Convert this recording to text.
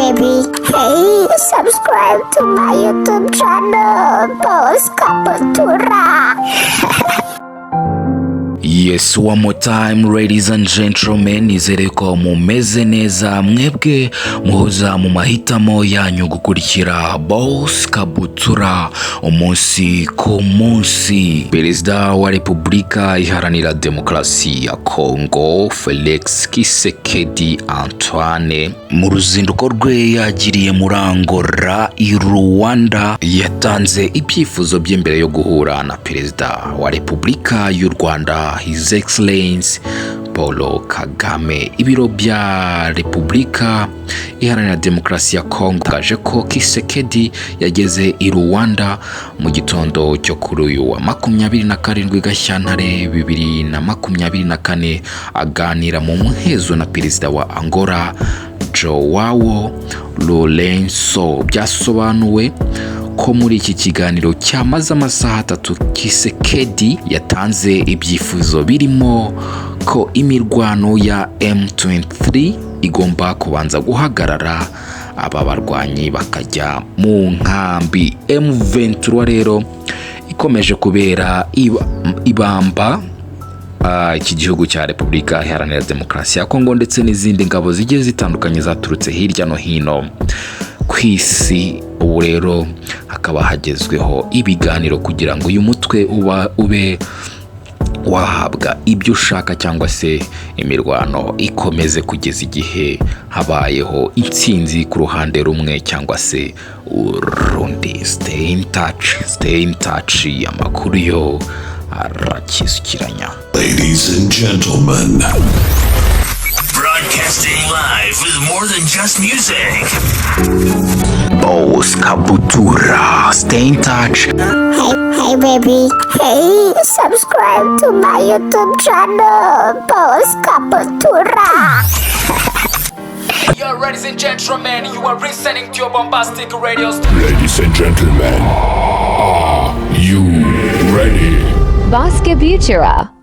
Baby. Hey, subscribe to my YouTube channel, Boss Kabutura. Yes, one more time, ladies and gentlemen, nizere ko mumeze neza, mwebwe muhoza mu mahitamo yanyu gukurikira Boss Kabutura umunsi ku munsi. Perezida wa Repubulika Iharanira Demokarasi ya Kongo, Felix Tshisekedi Antoine, mu ruzinduko rwe yagiriye muri Angola i Luanda, yatanze ibyifuzo bye mbere yo guhura na Perezida wa Repubulika y'u Rwanda, His Excellence Paul Kagame. Ibiro bya Repubulika Iharanira Demokarasi ya Kongo bitangaje ko Tshisekedi yageze i Luanda mu gitondo cyo kuri uyu wa 27 Gashyantare 2024, aganira mu muhezo na Perezida wa Angola, Joao Lourenço. Byasobanuwe ko muri iki kiganiro cyamaze amasaha 3, Tshisekedi yatanze ibyifuzo birimo ko imirwano ya M23 igomba kubanza guhagarara, aba barwanyi bakajya mu nkambi. M23 rero ikomeje kubera ibamba iki gihugu cya Repubulika Iharanira Demokarasi ya Kongo ndetse n'izindi ngabo zigiye zitandukanye zaturutse hirya no hino ku isi. Ubu rero hakaba hagezweho ibiganiro kugira ngo uyu mutwe uba ube wahabwa ibyo ushaka cyangwa se imirwano ikomeze kugeza igihe habayeho intsinzi ku ruhande rumwe cyangwa se urundi. Stay in touch, stay in touch, amakuru yo arakisukiranya. Ladies and gentlemen, Broadcasting live with more than just music. Boss Kabutura, stay in touch. Hey, hey, baby. Hey, subscribe to my YouTube channel, Boss Kabutura. Yo, ladies and gentlemen, you are listening to your bombastic radio station. Ladies and gentlemen, are you ready? Boss Kabutura.